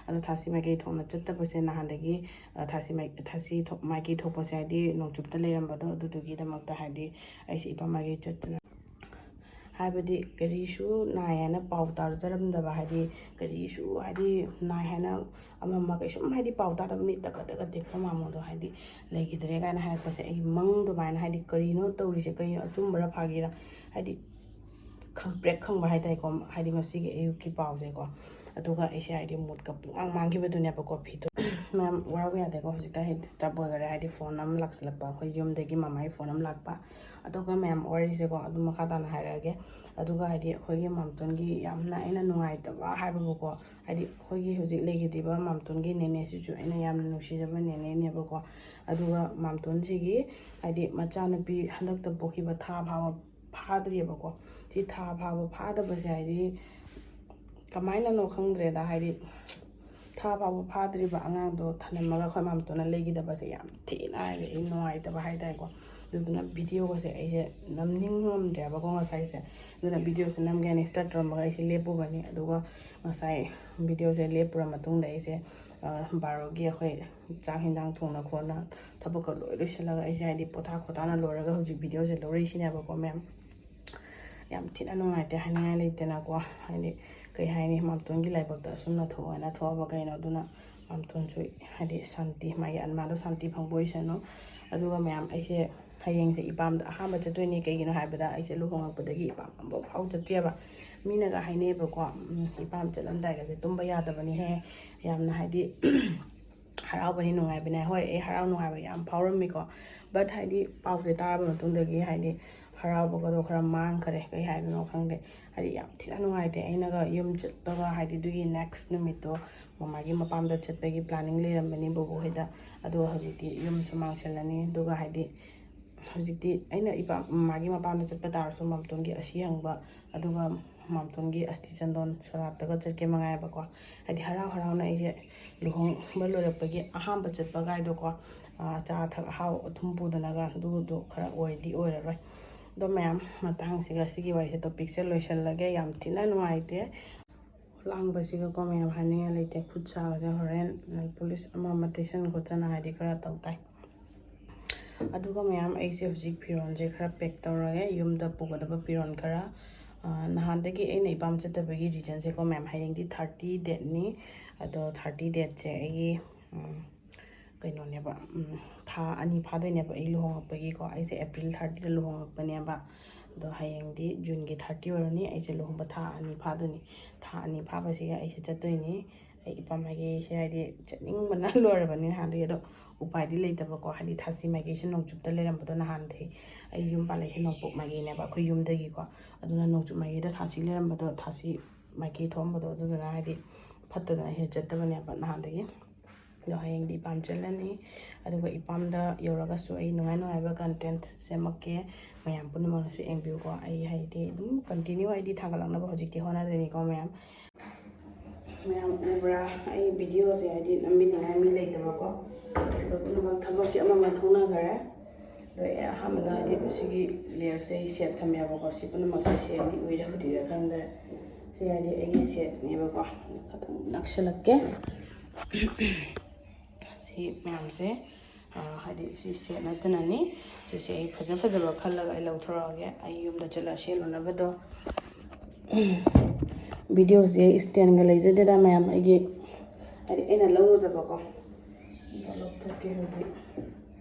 ꯑꯗꯣ ꯊꯥꯁꯤ ꯃꯥꯏꯀꯩ ꯊꯣꯛꯅ ꯆꯠꯇꯕꯁꯦ ꯅꯍꯥꯟꯗꯒꯤ, ꯑ, ꯊꯥꯁꯤ ꯃꯥꯏ-, ꯊꯥꯁꯤ ꯊꯣꯛ-, ꯃꯥꯏꯀꯩ ꯊꯣꯛꯄꯁꯦ ꯍꯥꯏꯗꯤ ꯅꯣꯡꯆꯨꯞꯇ ꯂꯩꯔꯝꯕꯗꯣ, ꯑꯗꯨꯗꯨꯒꯤꯗꯃꯛꯇ ꯍꯥꯏꯗꯤ ꯑꯩꯁꯦ ꯏꯄꯥꯝ ꯃꯥꯏꯀꯩ ꯆꯠꯇꯅ, ꯍꯥꯏꯕꯗꯤ ꯀꯔꯤꯁꯨ ꯅꯥꯏ ꯍꯥꯏꯅ ꯄꯥꯎ ꯇꯥꯖꯔꯝꯗꯕ, ꯍꯥꯏꯗꯤ ꯀꯔꯤꯁꯨ ꯍꯥꯏꯗꯤ ꯅꯥꯏ ꯍꯥꯏꯅ ꯑꯃ ꯑꯃ ꯀꯩꯁꯨꯝ ꯍꯥꯏꯗꯤ ꯄꯥꯎ ꯇꯥꯗꯕ, ꯃꯤ ꯇꯀ ꯇꯀ ꯇꯦꯛꯄ ꯃꯥꯃꯣꯗꯣ ꯍꯥꯏꯗꯤ ꯂꯩꯈꯤꯗ꯭ꯔꯦ ꯀꯥꯏꯅ ꯍꯥꯏꯔꯛꯄꯁꯦ, ꯑꯩ ꯃꯪ ꯑꯗꯨꯃꯥꯏꯅ ꯍꯥꯏꯗꯤ ꯀꯔꯤꯅꯣ ꯇꯧꯔꯤꯁꯦ, ꯀꯔꯤꯅꯣ ꯑꯆꯨꯝꯕꯔ ꯐꯥꯒꯤꯔ ꯍꯥꯏꯗꯤ ꯈꯪꯄ꯭ꯔꯦꯛ ꯈꯪꯕ ꯍꯥꯏꯇꯥꯔꯦꯀꯣ, ꯍꯥꯏꯗꯤ ꯉꯁꯤꯒꯤ ꯑꯌꯨꯛꯀꯤ ꯄꯥꯎꯁꯦꯀꯣ꯫ ꯑꯗꯨꯒ ꯑꯩꯁꯦ ꯍꯥꯏꯗꯤ ꯃꯨꯠꯀ ꯄꯨꯡꯃꯥꯡ ꯃꯥꯡꯈꯤꯕꯗꯨꯅꯦꯕꯀꯣ, ꯐꯤꯗꯣ꯫ ꯃꯌꯥꯝ ꯋꯥꯔꯧꯕ ꯌꯥꯗꯦꯀꯣ, ꯍꯧꯖꯤꯛꯇ ꯍꯦꯛ ꯗꯤꯁꯇꯔꯕ ꯑꯣꯏꯈꯔꯦ, ꯍꯥꯏꯗꯤ ꯐꯣꯟ ꯑꯃ ꯂꯥꯛꯁꯤꯜꯂꯛꯄ, ꯑꯩꯈꯣꯏ ꯌꯨꯝꯗꯒꯤ ꯃꯃꯥꯒꯤ ꯐꯣꯟ ꯑꯃ ꯂꯥꯛꯄ꯫ ꯑꯗꯨꯒ ꯃꯌꯥꯝ ꯋꯥꯔꯤꯁꯦꯀꯣ ꯑꯗꯨꯝ ꯃꯈꯥ ꯇꯥꯅ ꯍꯥꯏꯔꯛꯑꯒꯦ꯫ ꯑꯗꯨꯒ ꯍꯥꯏꯗꯤ ꯑꯩꯈꯣꯏꯒꯤ ꯃꯥꯝꯇꯣꯟꯒꯤ ꯌꯥꯝꯅ ꯑꯩꯅ ꯅꯨꯡꯉꯥꯏꯇꯕ ꯍꯥꯏꯕꯕꯨꯀꯣ, ꯍꯥꯏꯗꯤ ꯑꯩꯈꯣꯏꯒꯤ ꯍꯧꯖꯤꯛ ꯂꯩꯈꯤꯗ꯭ꯔꯤꯕ ꯃꯥꯝꯇꯣꯟꯒꯤ ꯅꯦꯅꯦꯁꯤꯁꯨ ꯑꯩꯅ ꯌꯥꯝꯅ ꯅꯨꯡꯁꯤꯖꯕ ꯅꯦꯅꯦꯅꯦꯕꯀꯣ꯫ ꯑꯗꯨꯒ ꯃꯥꯝꯇꯣꯟꯁꯤꯒꯤ ꯍꯥꯏꯗꯤ ꯃꯆꯥꯅꯨꯄꯤ ꯍꯟꯗꯛꯇ ꯄꯣꯛꯈꯤꯕ ꯊꯥ ꯐꯥꯕ ꯐꯥꯗ꯭ꯔꯤꯑꯕꯀꯣ꯫ ꯁꯤ ꯊꯥ ꯐꯥꯕ ꯐꯥꯗꯕꯁꯦ ꯍꯥꯏꯗꯤ ꯀꯃꯥꯏꯅꯅꯣ ꯈꯪꯗ꯭ꯔꯦꯗ, ꯍꯥꯏꯗꯤ ꯊꯥ ꯐꯥꯕ ꯐꯥꯗ꯭ꯔꯤꯕ ꯑꯉꯥꯡꯗꯣ ꯊꯅꯝꯃꯒ ꯑꯩꯈꯣꯏ ꯃꯥꯝꯇꯣꯟꯅ ꯂꯩꯈꯤꯗꯕꯁꯦ ꯌꯥꯝ ꯊꯤꯅ ꯍꯥꯏꯗꯤ ꯑꯩ ꯅꯨꯡꯉꯥꯏꯇꯕ ꯍꯥꯏꯇꯥꯔꯦꯀꯣ꯫ ꯑꯗꯨꯗꯨꯅ ꯚꯤꯗꯤꯑꯣꯒꯁꯦ ꯑꯩꯁꯦ ꯅꯝꯅꯤꯡꯉꯝꯗ꯭ꯔꯦꯕꯀꯣ ꯉꯁꯥꯏꯁꯦ꯫ ꯑꯗꯨꯅ ꯚꯤꯗꯤꯑꯣꯁꯦ ꯅꯝꯒꯦ ꯍꯥꯏꯅ ꯁ꯭ꯇꯥꯔꯠ ꯇꯧꯔꯝꯃꯒ ꯑꯩꯁꯦ ꯂꯦꯞꯄꯨꯕꯅꯤ꯫ ꯑꯗꯨꯒ ꯉꯁꯥꯏ ꯚꯤꯗꯤꯑꯣꯁꯦ ꯂꯦꯞꯄꯨꯔ ꯃꯇꯨꯡꯗ ꯑꯩꯁꯦ, ꯑ, ꯕꯥꯔꯣꯒꯤ ꯑꯩꯈꯣꯏ ꯆꯥꯛ ꯍꯦꯟꯖꯥꯡ ꯊꯣꯡꯅ ꯈꯣꯠꯅ ꯊꯕꯛꯀ ꯂꯣꯏ ꯂꯣꯏꯁꯤꯜꯂꯒ ꯑꯩꯁꯦ ꯍꯥꯏꯗꯤ ꯄꯣꯊꯥ ꯈꯣꯊꯥꯅ ꯂꯣꯏꯔꯒ ꯍꯧꯖꯤꯛ ꯚꯤꯗꯤꯑꯣꯁꯦ ꯂꯧꯔꯛꯏꯁꯤꯅꯦꯕꯀꯣ ꯃꯌꯥꯝ꯫ ꯌꯥꯝ ꯊꯤꯅ ꯅꯨꯡꯉꯥꯏꯇꯦ, ꯍꯥꯏꯅꯤꯡꯉꯥꯏ ꯂꯩꯇꯦꯅꯀꯣ꯫ ꯍꯥꯏꯗꯤ ꯀꯩ ꯍꯥꯏꯅꯤ, ꯃꯥꯝꯇꯣꯟꯒꯤ ꯂꯥꯏꯕꯛꯇ ꯑꯁꯨꯝꯅ ꯊꯣꯛꯑꯣꯅ ꯊꯣꯛꯑꯕ ꯀꯩꯅꯣ꯫ ꯑꯗꯨꯅ ꯃꯥꯝꯇꯣꯟꯁꯨ ꯍꯥꯏꯗꯤ ꯁꯥꯟꯇꯤ, ꯃꯥꯒꯤ ꯑꯟꯃꯥꯗꯣ ꯁꯥꯟꯇꯤ ꯐꯪꯕ ꯑꯣꯏꯁꯅꯨ꯫ ꯑꯗꯨꯒ ꯃꯌꯥꯝ, ꯑꯩꯁꯦ ꯍꯌꯦꯡꯁꯦ ꯏꯄꯥꯝꯗ ꯑꯍꯥꯟꯕ ꯆꯠꯇꯣꯏꯅꯦ꯫ ꯀꯩꯒꯤꯅꯣ ꯍꯥꯏꯕꯗ ꯑꯩꯁꯦ ꯂꯨꯍꯣꯡꯉꯛꯄꯗꯒꯤ ꯏꯄꯥꯝ ꯑꯃꯐꯥꯎ ꯆꯠꯇ꯭ꯔꯤꯑꯕ꯫ ꯃꯤꯅꯒ ꯍꯥꯏꯅꯩꯌꯦꯕꯀꯣ, "ꯎꯝ, ꯏꯄꯥꯝ ꯆꯠꯂꯝꯗꯥꯏꯒꯁꯦ ꯇꯨꯝꯕ ꯌꯥꯗꯕꯅꯤꯍꯦ", ꯌꯥꯝꯅ ꯍꯥꯏꯗꯤ ꯍꯔꯥꯎꯕꯅꯤ, ꯅꯨꯡꯉꯥꯏꯕꯅꯦ꯫ ꯍꯣꯏ, ꯑꯩ ꯍꯔꯥꯎ ꯅꯨꯡꯉꯥꯏꯕ ꯌꯥꯝ ꯐꯥꯎꯔꯝꯃꯤꯀꯣ, but ꯍꯥꯏꯗꯤ ꯄꯥꯎꯁꯦ ꯇꯥꯔꯕ ꯃꯇꯨꯡꯗꯒꯤ ꯍꯥꯏꯗꯤ ꯍꯔꯥꯎꯕꯒꯗꯣ ꯈꯔ ꯃꯥꯡꯈꯔꯦ꯫ ꯀꯩ ꯍꯥꯏꯗꯣꯏꯅꯣ ꯈꯪꯗꯦ, ꯍꯥꯏꯗꯤ ꯌꯥꯝ ꯊꯤꯅ ꯅꯨꯡꯉꯥꯏꯇꯦ꯫ ꯑꯩꯅꯒ ꯌꯨꯝ ꯆꯠꯄꯒ ꯍꯥꯏꯗꯤ ꯑꯗꯨꯒꯤ next ꯅꯨꯃꯤꯠꯇꯣ ꯃꯃꯥꯒꯤ ꯃꯄꯥꯝꯗ ꯆꯠꯄꯒꯤ planning ꯂꯩꯔꯝꯕꯅꯤ ꯕꯣꯕꯣ ꯍꯣꯏꯗ꯫ ꯑꯗꯣ ꯍꯧꯖꯤꯛꯇꯤ ꯌꯨꯝꯁꯨ ꯃꯥꯡꯁꯤꯜꯂꯅꯤ, ꯑꯗꯨꯒ ꯍꯥꯏꯗꯤ ꯍꯧꯖꯤꯛꯇꯤ ꯑꯩꯅ ꯏꯄꯥ ꯃꯃꯥꯒꯤ ꯃꯄꯥꯝꯗ ꯆꯠꯄ ꯇꯥꯔꯁꯨ ꯃꯥꯝꯇꯣꯟꯒꯤ ꯑꯁꯤ ꯍꯪꯕ, ꯑꯗꯨꯒ ꯃꯥꯝꯇꯣꯟꯒꯤ ꯑꯁꯇꯤ ꯆꯟꯗꯣꯟ ꯁꯣꯔꯥꯠꯇꯒ ꯆꯠꯀꯦ ꯃꯉꯥꯏꯕꯀꯣ꯫ ꯍꯥꯏꯗꯤ ꯍꯔꯥꯎ ꯍꯔꯥꯎꯅ ꯑꯩꯁꯦ ꯂꯨꯍꯣꯡꯕ ꯂꯣꯏꯔꯛꯄꯒꯤ ꯑꯍꯥꯟꯕ ꯆꯠꯄ ꯀꯥꯏꯗꯣꯀꯣ, ꯑꯥ, ꯆꯥ ꯊꯛ ꯑꯍꯥꯎ ꯑꯊꯨꯝ ꯄꯨꯗꯅꯒ ꯑꯗꯨꯗꯣ ꯈꯔ ꯑꯣꯏꯗꯤ ꯑꯣꯏꯔꯔꯣꯏ꯫ ꯑꯗꯣ ꯃꯌꯥꯝ, ꯃꯇꯥꯡꯁꯤꯒ ꯁꯤꯒꯤ ꯋꯥꯔꯤꯁꯦ, topicꯁꯦ ꯂꯣꯏꯁꯤꯜꯂꯒꯦ꯫ ꯌꯥꯝ ꯊꯤꯅ ꯅꯨꯡꯉꯥꯏꯇꯦ꯫ ꯂꯥꯡꯕꯁꯤꯒꯀꯣ ꯃꯌꯥꯝ, ꯍꯥꯏꯅꯤꯡꯉꯥꯏ ꯂꯩꯇꯦ꯫ ꯈꯨꯠ ꯁꯥꯒꯁꯦ ꯍꯣꯔꯦꯟ ꯄꯨꯂꯤꯁ ꯑꯃ ꯑꯃ ꯇꯩꯁꯟ ꯈꯣꯠꯆꯟ ꯍꯥꯏꯗꯤ ꯈꯔ ꯇꯧ ꯇꯥꯏ꯫ ꯑꯗꯨꯒ ꯃꯌꯥꯝ, ꯑꯩꯁꯦ ꯍꯧꯖꯤꯛ ꯐꯤꯔꯣꯜꯁꯦ ꯈꯔ pack ꯇꯧꯔꯒꯦ, ꯌꯨꯝꯗ ꯄꯨꯒꯗꯕ ꯐꯤꯔꯣꯜ ꯈꯔ꯫ ꯑꯥ, ꯅꯍꯥꯟꯗꯒꯤ ꯑꯩꯅ ꯏꯄꯥꯝ ꯆꯠꯇꯕꯒꯤ reasonꯁꯦꯀꯣ ꯃꯌꯥꯝ, ꯍꯌꯦꯡꯗꯤ thirty dateꯅꯤ꯫ ꯑꯗꯣ thirty dateꯁꯦ ꯑꯩꯒꯤ, ꯎꯝ, ꯀꯩꯅꯣꯅꯦꯕ, ꯎꯝ, ꯊꯥ ꯑꯅꯤ ꯐꯥꯗꯣꯏꯅꯦꯕ ꯑꯩ ꯂꯨꯍꯣꯡꯉꯛꯄꯒꯤꯀꯣ꯫ ꯑꯩꯁꯦ April thirtyꯗ ꯂꯨꯍꯣꯡꯉꯛꯄꯅꯦꯕ꯫ ꯑꯗꯣ ꯍꯌꯦꯡꯗꯤ Juneꯒꯤ thirty ꯑꯣꯏꯔꯅꯤ꯫ ꯑꯩꯁꯦ ꯂꯨꯍꯣꯡꯕ ꯊꯥ ꯑꯅꯤ ꯐꯥꯗꯣꯏꯅꯤ꯫ ꯊꯥ ꯑꯅꯤ ꯐꯥꯕꯁꯤꯒ ꯑꯩꯁꯦ ꯆꯠꯇꯣꯏꯅꯤ꯫ ꯑꯩ ꯏꯄꯥꯝ ꯃꯥꯏꯀꯩꯁꯦ ꯍꯥꯏꯗꯤ ꯆꯠꯅꯤꯡꯕꯅ ꯂꯣꯏꯔꯕꯅꯤ ꯅꯍꯥꯟꯗꯒꯤ꯫ ꯑꯗꯣ ꯎꯄꯥꯏꯗꯤ ꯂꯩꯇꯕꯀꯣ, ꯍꯥꯏꯗꯤ ꯊꯥꯁꯤ ꯃꯥꯏꯀꯩꯁꯦ ꯅꯣꯡꯆꯨꯞꯇ ꯂꯩꯔꯝꯕꯗꯣ ꯅꯍꯥꯟꯗꯤ꯫ ꯑꯩ ꯌꯨꯝ ꯄꯥꯜꯂꯛꯏꯁꯦ ꯅꯣꯡꯄꯣꯛ ꯃꯥꯏꯀꯩꯅꯦꯕ, ꯑꯩꯈꯣꯏ ꯌꯨꯝꯗꯒꯤꯀꯣ꯫ ꯑꯗꯨꯅ ꯅꯣꯡꯆꯨꯞ ꯃꯥꯏꯀꯩꯗ ꯊꯥꯁꯤ ꯂꯩꯔꯝꯕꯗꯣ, ꯊꯥꯁꯤ ꯃꯥꯏꯀꯩ ꯊꯣꯛꯑꯝꯕꯗꯣ, ꯑꯗꯨꯗꯨꯅ ꯍꯥꯏꯗꯤ ꯐꯠꯇꯗꯅ ꯑꯩꯁꯦ ꯆꯠꯇꯕꯅꯦꯕ ꯅꯍꯥꯟꯗꯒꯤ꯫ ꯑꯗꯣ ꯍꯌꯦꯡꯗꯤ ꯏꯄꯥꯝ ꯆꯠꯂꯅꯤ꯫ ꯑꯗꯨꯒ ꯏꯄꯥꯝꯗ ꯌꯧꯔꯒꯁꯨ ꯑꯩ ꯅꯨꯡꯉꯥꯏ ꯅꯨꯡꯉꯥꯏꯕ content ꯁꯦꯝꯃꯛꯀꯦ꯫ ꯃꯌꯥꯝ ꯄꯨꯝꯅꯃꯛꯅꯁꯨ ꯌꯦꯡꯕꯤꯌꯨꯀꯣ꯫ ꯑꯩ ꯍꯥꯏꯗꯤ ꯑꯗꯨꯝ continue ꯑꯩꯗꯤ ꯊꯥꯒꯠꯂꯛꯅꯕ ꯍꯧꯖꯤꯛꯇꯤ ꯍꯣꯠꯅꯗꯣꯏꯅꯤꯀꯣ ꯃꯌꯥꯝ꯫ ꯃꯌꯥꯝ ꯎꯕ꯭ꯔꯥ? ꯑꯩ videoꯁꯦ ꯍꯥꯏꯗꯤ ꯅꯝꯕꯤꯅꯤꯡꯉꯥꯏ ꯃꯤ ꯂꯩꯇꯕꯀꯣ꯫ ꯑꯗꯣ ꯄꯨꯝꯅꯃꯛ ꯊꯕꯛꯀꯤ ꯑꯃ ꯑꯃ ꯊꯣꯛꯅꯈꯔꯦ꯫ ꯑꯗꯣ ꯑꯩ ꯑꯍꯥꯟꯕꯗ ꯍꯥꯏꯗꯤ ꯁꯤꯒꯤ layerꯁꯦ ꯑꯩ set ꯊꯝꯃꯦꯕꯀꯣ꯫ ꯁꯤ ꯄꯨꯝꯅꯃꯛꯁꯦ setꯅꯤ, ꯎꯏꯔ ꯎꯗ꯭ꯔꯤꯔ ꯈꯪꯗ꯭ꯔꯦ꯫ ꯁꯤ ꯍꯥꯏꯗꯤ ꯑꯩꯒꯤ setꯅꯦꯕꯀꯣ꯫ ꯑꯗꯣ ꯈꯤꯇꯪ ꯅꯛꯁꯤꯜꯂꯛꯀꯦ꯫ ꯁꯤ ꯃꯌꯥꯝꯁꯦ ꯍꯥꯏꯗꯤ ꯁꯤ ꯁꯦꯠ ꯅꯠꯇꯅꯅꯤ꯫ ꯁꯤꯁꯦ ꯑꯩ ꯐꯖ ꯐꯖꯕ ꯈꯜꯂꯒ ꯑꯩ ꯂꯧꯊꯣꯔꯛꯑꯒꯦ, ꯑꯩ ꯌꯨꯝꯗ ꯆꯠꯂ ꯁꯦꯠꯂꯨꯅꯕꯗꯣ꯫ ꯚꯤꯗꯤꯑꯣꯁꯦ ꯏꯁꯇꯦꯟꯒ ꯂꯩꯖꯗꯦꯗ ꯃꯌꯥꯝ, ꯑꯩꯒꯤ ꯍꯥꯏꯗꯤ ꯑꯩꯅ ꯂꯧꯔꯨꯗꯕꯀꯣ꯫ ꯑꯗꯣ ꯂꯧꯊꯣꯛꯀꯦ ꯍꯧꯖꯤꯛ꯫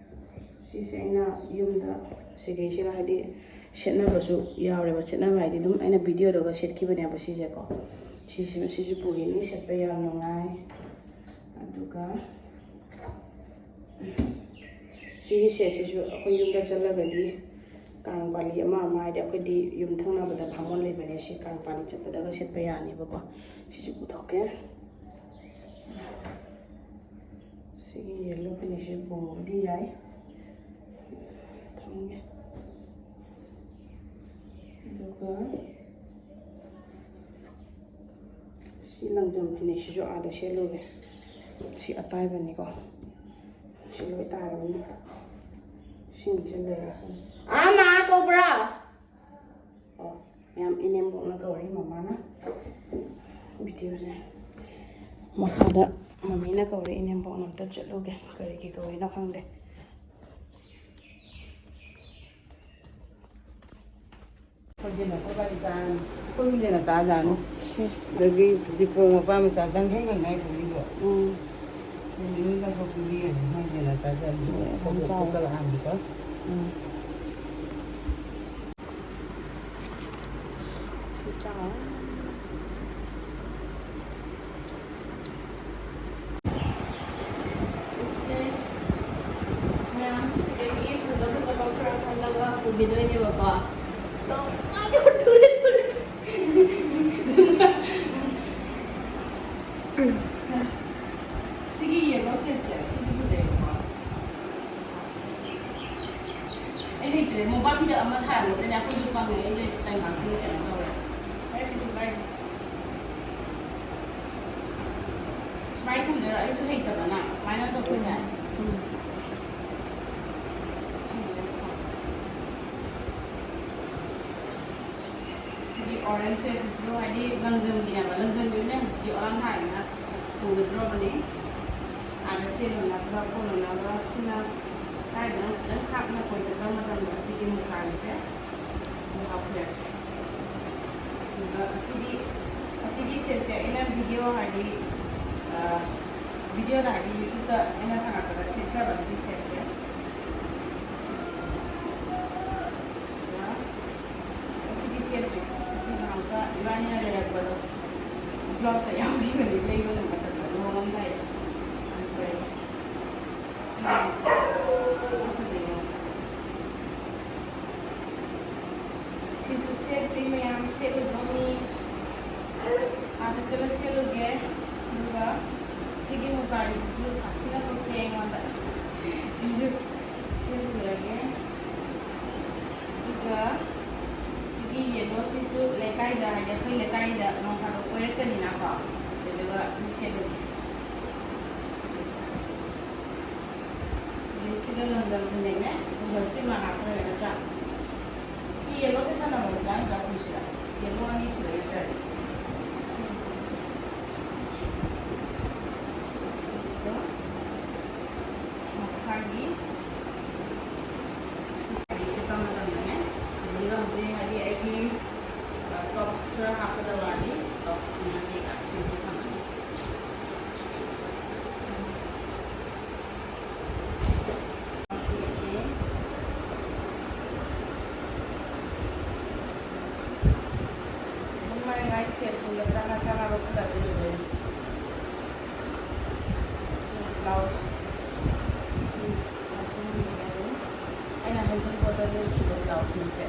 ꯁꯤꯁꯦ ꯑꯩꯅ ꯌꯨꯝꯗ ꯁꯤꯈꯩꯁꯤꯒ ꯍꯥꯏꯗꯤ ꯁꯦꯠꯅꯕꯁꯨ ꯌꯥꯎꯔꯦꯕ꯫ ꯁꯦꯠꯅꯕ ꯍꯥꯏꯗꯤ ꯑꯗꯨꯝ ꯑꯩꯅ ꯚꯤꯗꯤꯑꯣꯗꯒ ꯁꯦꯠꯈꯤꯕꯅꯦꯕ ꯁꯤꯁꯦꯀꯣ꯫ ꯁꯤꯁꯤ-, ꯁꯤꯁꯨ ꯄꯨꯈꯤꯅꯤ, ꯁꯦꯠꯄ ꯌꯥꯝ ꯅꯨꯡꯉꯥꯏ꯫ ꯑꯗꯨꯒ ꯁꯤꯒꯤ ꯁꯦꯠꯁꯤꯁꯨ ꯑꯩꯈꯣꯏ ꯌꯨꯝꯗ ꯆꯠꯂꯒꯗꯤ ꯀꯥꯡ ꯄꯥꯂꯤ ꯑꯃ ꯑꯃ, ꯍꯥꯏꯗꯤ ꯑꯩꯈꯣꯏꯗꯤ ꯌꯨꯝꯊꯪꯅꯕꯗ ꯕꯥꯃꯣꯟ ꯂꯩꯕꯅꯦ, ꯁꯤ ꯀꯥꯡ ꯄꯥꯂꯤ ꯆꯠꯄꯗꯒ ꯁꯦꯠꯄ ꯌꯥꯅꯤꯕꯀꯣ꯫ ꯁꯤꯁꯨ ꯄꯨꯊꯣꯛꯀꯦ꯫ ꯁꯤꯒꯤ ꯌꯦꯜꯂꯣ ꯐꯤꯅꯤꯛꯁꯁꯦ ꯄꯨꯕꯗꯤ ꯌꯥꯏ꯫ ꯊꯝꯒꯦ꯫ ꯑꯗꯨꯒ ꯁꯤ ꯂꯪꯖꯝ ꯐꯤꯅꯤꯛꯁꯤꯁꯨ ꯑꯥꯗ ꯁꯦꯠꯂꯨꯒꯦ꯫ ꯁꯤ ꯑꯇꯥꯏꯕꯅꯤꯀꯣ꯫ ꯁꯤ ꯂꯣꯏ ꯇꯥꯔꯕꯅꯤ꯫ ꯁꯤꯃꯁꯦ ꯂꯩꯔꯁꯅꯤ꯫ ꯑꯥ, ꯃꯥ ꯀꯧꯕ꯭ꯔꯥ? ꯑꯣ, ꯃꯌꯥꯝ ꯏꯅꯦꯝꯕꯣꯛꯅ ꯀꯧꯔꯤ ꯃꯃꯥꯅ꯫ ꯚꯤꯗꯤꯑꯣꯁꯦ ꯃꯈꯥꯗ ꯃꯃꯤꯅ ꯀꯧꯔꯤ, ꯏꯅꯦꯝꯕꯣꯛꯅ ꯑꯝꯇ ꯆꯠꯂꯨꯒꯦ, ꯀꯔꯤꯒꯤ ꯀꯧꯔꯤꯅꯣ ꯈꯪꯗꯦ꯫ ꯑꯩꯈꯣꯏꯒꯤꯅ ꯑꯩꯈꯣꯏ ꯕꯥꯏ ꯆꯥꯔꯅꯤ꯫ ꯑꯩꯈꯣꯏ ꯍꯨꯏꯗꯅ ꯆꯥꯖꯥꯔꯅꯤ꯫ ꯑꯣꯀꯦ꯫ ꯑꯗꯒꯤ ꯗꯤꯄꯣꯡ ꯃꯄꯥ ꯃꯆꯥ ꯆꯪꯈꯩ ꯉꯪꯅ ꯍꯥꯏ ꯁꯧꯒ꯭ꯔꯤꯗꯣ꯫ ꯎꯝ꯫ ꯎꯝ, ꯏꯔꯣꯟꯕ ꯁꯧꯒ꯭ꯔꯤ ꯍꯥꯏꯅ ꯃꯣꯏꯗꯅ ꯆꯥꯖꯔꯅꯤ꯫ ꯌꯥꯝ ꯆꯥꯎꯋꯦ꯫ ꯀꯂꯥ ꯑꯍꯥꯟꯕꯗꯣ꯫ ꯎꯝ꯫ ꯁꯤ ꯆꯥꯎꯋꯦ꯫ ꯁꯦ, ꯃꯌꯥꯝ ꯁꯤꯗꯒꯤ ꯐꯖ ꯐꯖꯕ ꯈꯔ ꯈꯜꯂꯒ ꯄꯨꯈꯤꯗꯣꯏꯅꯦꯕꯀꯣ꯫ ꯑꯗꯣ ꯃꯥꯗꯤ ꯊꯨꯔꯦ, ꯊꯨꯔꯦ꯫ ꯁꯤꯒꯤ ꯌꯦꯜꯂꯣ ꯁꯦꯠꯁꯦ, ꯁꯤꯁꯨ ꯐꯖꯩꯀꯣ꯫ ꯑꯩ ꯍꯩꯇ꯭ꯔꯦ, ꯃꯣꯝꯄꯥꯛ ꯐꯤꯗꯛ ꯑꯃ ꯊꯥꯔꯝꯒꯗꯅꯦ, ꯑꯩꯈꯣꯏꯁꯨ ꯄꯪꯉꯦ, ꯑꯩ ꯂꯩ ꯇꯥꯏꯝ ꯄꯥꯁꯀꯤ ꯀꯩꯅꯣ ꯇꯧꯔꯦ꯫ ꯑꯩ ꯀꯩꯁꯨ ꯀꯥꯏꯗꯦ꯫ ꯁꯨꯃꯥꯏꯅ ꯊꯝꯗꯣꯏꯔꯣ? ꯑꯩꯁꯨ ꯍꯩꯇꯕꯅ꯫ ꯁꯨꯃꯥꯏꯅ ꯇꯧꯗꯣꯏꯁꯦ? ꯎꯝ꯫ ꯁꯤꯒꯤ ꯑꯣꯔꯦꯟꯖꯁꯦ ꯁꯤꯁꯨ ꯍꯥꯏꯗꯤ ꯂꯪꯖꯝꯒꯤꯅꯦꯕ꯫ ꯂꯪꯖꯝꯒꯤ ꯑꯣꯏꯅ ꯍꯧꯖꯤꯛꯇꯤ ꯑꯣꯂꯥꯡ ꯊꯥꯏꯅ ꯄꯨꯒꯗ꯭ꯔꯣꯕꯅꯤ꯫ ꯑꯥꯗ ꯁꯦꯠꯅꯅꯕ ꯈꯣꯠꯅꯅꯕ ꯁꯤꯅ ꯀꯥꯏꯗꯅꯣ ꯈꯤꯇꯪ ꯊꯥꯞꯅ ꯀꯣꯏ ꯆꯠꯄ ꯃꯇꯝꯗ ꯁꯤꯒꯤ ꯃꯨꯀꯥꯒꯤꯁꯦ ꯑꯗꯨ ꯍꯥꯞꯄꯤꯔꯛꯀꯦ꯫ ꯑꯗꯨꯒ ꯑꯁꯤꯗꯤ, ꯑꯁꯤꯒꯤ ꯁꯦꯠꯁꯦ ꯑꯩꯅ ꯚꯤꯗꯤꯑꯣ ꯍꯥꯏꯗꯤ, ꯑ, ꯚꯤꯗꯤꯑꯣꯗ ꯍꯥꯏꯗꯤ YouTubeꯇ ꯑꯩꯅ ꯊꯥꯒꯠꯄꯗ ꯁꯦꯠꯈ꯭ꯔꯕꯅꯤ ꯁꯤ ꯁꯦꯠꯁꯦ꯫ ꯑꯗꯨꯒ ꯑꯁꯤꯗꯤ ꯁꯦꯠꯇ꯭ꯔꯤ꯫ ꯑꯁꯤ ꯅꯍꯥꯟꯃꯨꯛꯀ ꯏꯕꯥꯅꯤꯅ ꯂꯩꯔꯛꯄꯗꯣ, vlogꯇ ꯌꯥꯎꯈꯤꯕꯅꯤ, ꯂꯩꯕ ꯃꯇꯝꯗ ꯂꯨꯍꯣꯡꯉꯝꯗꯥꯏꯗ꯫ ꯑꯗꯨ ꯂꯩ꯫ ꯁꯤ ꯌꯥꯝ ꯐꯖꯩꯌꯦ꯫ ꯁꯤꯁꯨ ꯁꯦꯠꯇ꯭ꯔꯤ ꯃꯌꯥꯝ, ꯁꯦꯠꯂꯨꯗ꯭ꯔꯣ ꯃꯤ? ꯑꯥꯗ ꯆꯠꯂ ꯁꯦꯠꯂꯨꯒꯦ꯫ ꯑꯗꯨꯒ ꯁꯤꯒꯤ ꯃꯨꯀꯥꯒꯤꯁꯤꯁꯨ ꯁꯥꯊꯤꯅ ꯄꯛꯆꯩ ꯑꯩꯉꯣꯟꯗ꯫ ꯁꯤꯁꯨ ꯁꯦꯠꯂꯨꯔꯒꯦ꯫ ꯑꯗꯨꯒ ꯁꯤꯒꯤ yellowꯁꯤꯁꯨ ꯂꯩꯀꯥꯏꯗ, ꯍꯥꯏꯗꯤ ꯑꯩꯈꯣꯏ ꯂꯩꯀꯥꯏꯗ ꯅꯣꯡ ꯐꯥꯗꯣꯛ ꯀꯣꯏꯔꯛꯀꯅꯤꯅꯀꯣ, ꯑꯗꯨꯒ ꯑꯗꯨꯝ ꯁꯦꯠꯂꯨꯒꯦ꯫ ꯁꯤꯗꯩꯁꯤꯗ ꯂꯪꯖꯝ ꯐꯅꯦꯛꯅꯦ, ꯑꯗꯨꯒ ꯁꯤꯃ ꯍꯥꯞꯈ꯭ꯔꯒꯦ ꯅꯠꯇ꯭ꯔꯥ? ꯁꯤ yellowꯁꯦ ꯊꯅꯝꯃꯁꯤꯔꯥ ꯅꯠꯇ꯭ꯔꯥ ꯄꯨꯁꯤꯔꯥ? Yellow ꯑꯅꯤ ꯁꯨꯔꯦ ꯅꯠꯇ꯭ꯔꯗꯤ꯫ ꯁꯤ꯫ ꯑꯗꯨꯒ ꯃꯈꯥꯒꯤ ꯁꯤ ꯆꯠꯄ ꯃꯇꯝꯗꯅꯦ, ꯁꯤꯗꯩꯁꯤꯗ ꯍꯧꯖꯤꯛ ꯍꯥꯏꯗꯤ ꯑꯩꯒꯤ, ꯑ, tops ꯈꯔ ꯍꯥꯞꯀꯗꯕ ꯋꯥꯠꯂꯤ, topsꯀꯤ ꯀꯩꯀꯥ ꯁꯤꯁꯨ ꯊꯝꯃꯅꯤ꯫ ꯑꯗꯨꯝ ꯃꯥꯏ ꯃꯥꯏ ꯁꯦꯠꯁꯤꯡꯗ ꯆꯥꯅ ꯆꯥꯅꯕ ꯈꯜꯂꯒ ꯏꯗꯣꯏꯅꯤ꯫ ꯕ꯭ꯂꯥꯎꯁ ꯁꯤ ꯍꯥꯞꯆꯤꯟꯕꯤꯔꯦ ꯑꯗꯨꯝ꯫ ꯑꯩꯅ ꯍꯩꯖꯤꯡꯄꯣꯠꯇ ꯂꯤꯠꯈꯤꯕ ꯕ꯭ꯂꯥꯎꯁꯅꯤꯁꯦ꯫